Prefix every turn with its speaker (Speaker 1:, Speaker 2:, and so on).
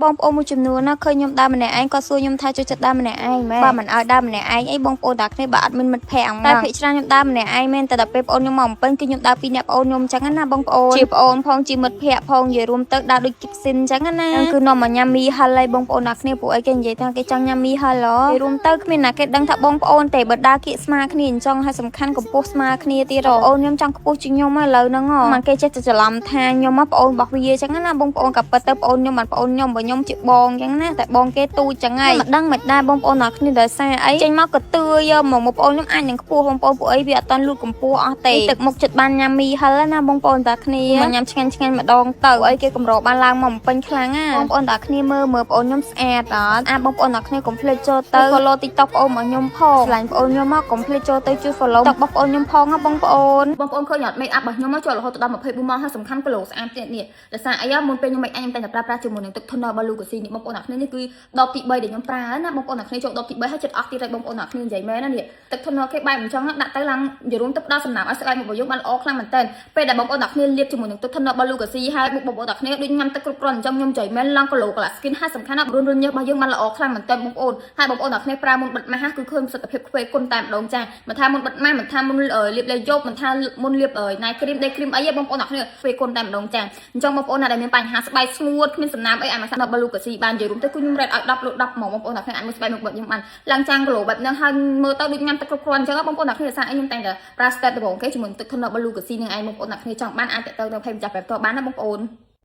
Speaker 1: បងប្អូនមួយចំនួនណាឃើញខ្ញុំដើរម្នាក់ឯងក៏សួរខ្ញុំថាចូលចិត្តដើរម្នាក់ឯងមែនបើមិនឲ្យដើរម្នាក់ឯងអីបងប្អូនតាគ្នាបើអត់មានមិត្តភ័ក្តិហ្នឹងតែភាគច្រើនខ្ញុំដើរម្នាក់ឯងមែនតែដល់ពេលប្អូនខ្ញុំមកបំពេញគឺខ្ញុំដើរពីរនាក់ប្អូនខ្ញុំអញ្ចឹងណាបងប្អូនជាប្អូនផងជាមិត្តភ័ក្តិផងនិយាយរួមទៅដើរដូចគិបស៊ីនអញ្ចឹងណាគឺនាំមកញ៉ាំមីហិលឯងបងប្អូនតាគ្នាពួកអីគេនិយាយថាគេចង់ញ៉ាំមីហិលហ៎និយាយរួមទៅគ្មានណាគេដឹងថាបងប្អូនទេបើដើរគៀកស្មាគ្នាអញ្ចឹងហើយសំខាន់កម្ពស់ស្មាគ្នាទៀតហ៎ប្អូនខ្ញុំចង់ខ្ពស់ជាងខ្ញុំឥឡូវហ្នឹងហ៎មិនគេចេះតែច្រឡំថាខ្ញុំមកប្អូនរបស់វាអញ្ចឹងណាបងប្អូនក៏ពិតទៅប្អូនខ្ញុំបានប្អូនខ្ញុំបើខ្ញុំជាបងអញ្ចឹងណាតែបងគេទូចចឹងហើយមិនដឹងមិនដែរបងប្អូនអ្នកគ្នាដោយសារអីចេញមកក៏ទឿយកមកមកប្អូនខ្ញុំអាចនឹងខ្ពស់បងប្អូនពួកអីវាអត់តាន់លូតកម្ពស់អស់ទេទឹកមុខចិត្តបានញ៉ាំមីហិលណាបងប្អូនតាគ្នាមកញ៉ាំឆ្ងាញ់ឆ្ងាញ់ម្ដងទៅអីគេកម្របានឡើងមកបំពេញខ្លាំងណាបងប្អូនតាគ្នាមើលមើលប្អូនខ្ញុំស្អាតអត់អាបងប្អូនតាគ្នាកុំភ្លេចចូលទៅ follow TikTok ប្អូនរបស់ខ្ញុំផងឆ្លាញ់ប្អូនខ្ញុំមកកុំភ្លេចចូលទៅជួយ follow TikTok របស់ប្អូនខ្ញុំផងណាបងប្អូន
Speaker 2: បងប្អូនឃើញអត់ make up របស់ខ្ញុំមកចូលរហូតដល់24ម៉ោងហើយសំខាន់គីឡូស្អាតទៀតនេះដោយសារអីមុនពេលខ្ញុំ make up ខ្ញុំតែងតែប្រើប្រាស់ជាមួយនឹងទឹក toner របស់ Lucacy នេះបងប្អូនអ្នកគ្នានេះគឺដបទី3ដែលខ្ញុំប្រើណាបងប្អូនអ្នកគ្នាចូលដបទី3ហើយចិត្តអស់ទៀតហើយបងប្អូនអ្នកគ្នានិយាយមែនណានេះទឹក toner គេបែបអញ្ចឹងដាក់ទៅឡើងនិយាយរួមទៅផ្ដល់សំណើមឲ្យស្បែកមុខរបស់យើងបានល្អខ្លាំងមែនទែនពេលដែលបងប្អូនអ្នកគ្នាលាបជាមួយនឹងទឹក toner របស់ Lucacy ហើយមុខបងប្អូនអ្នកគ្នាដូចញ៉ាំទឹកគ្រប់គ្រាន់អញ្ចឹងខ្ញុំនិយាយមែនឡើងគីឡូកន្លះ skin ហើយសំខាន់ណាស់រុនរុនញើសរបស់យើងបានល្អខ្លាំងមែនទែនបងប្អូនហើយបងប្អូនអ្នកគ្នាប្រើមុនបិទម៉ាស់គឺឃើញប្រសិទ្ធភាពខ្វេគុណតែម្ដងចាមិនថាមុនបិទម៉ាស់មិនថាមុនលាបលេយប់មិនថាមុនលាប night cream day cream អីទេបងប្អូនអ្នកគ្នាខ្វេគុណតែម្ដងចាអញ្ចឹងបងប្អូនណាដែលមានបញ្ហាស្បែកស្ងួតគ្មានសំណើមអីអាចមកសាកដល់ Lucacy បាននិយាយរួមទៅគឺខ្ញុំ rate ឲ្យ10លើ10ហ្មងបងប្អូនអ្នកគ្នាអាចមើលស្បែកមុខរបស់ខ្ញុំបានឡើងចាំងគីឡូបែបហ្នឹងហើយមើលទៅដូចញ៉ាំទឹកគ្រប់គ្រាន់អញ្ចឹងបងប្អូនអ្នកគ្នាសាកអីខ្ញុំតែងតែប្រើ step ដំបូងគេជាមួយទឹក toner របស់ Lucacy នឹងឯងបងប្អូនអ្នកគ្នាចង់បានអាចទៅទៅ page ម្ចាស់ប្រាប់តបានណាបងប្អូន។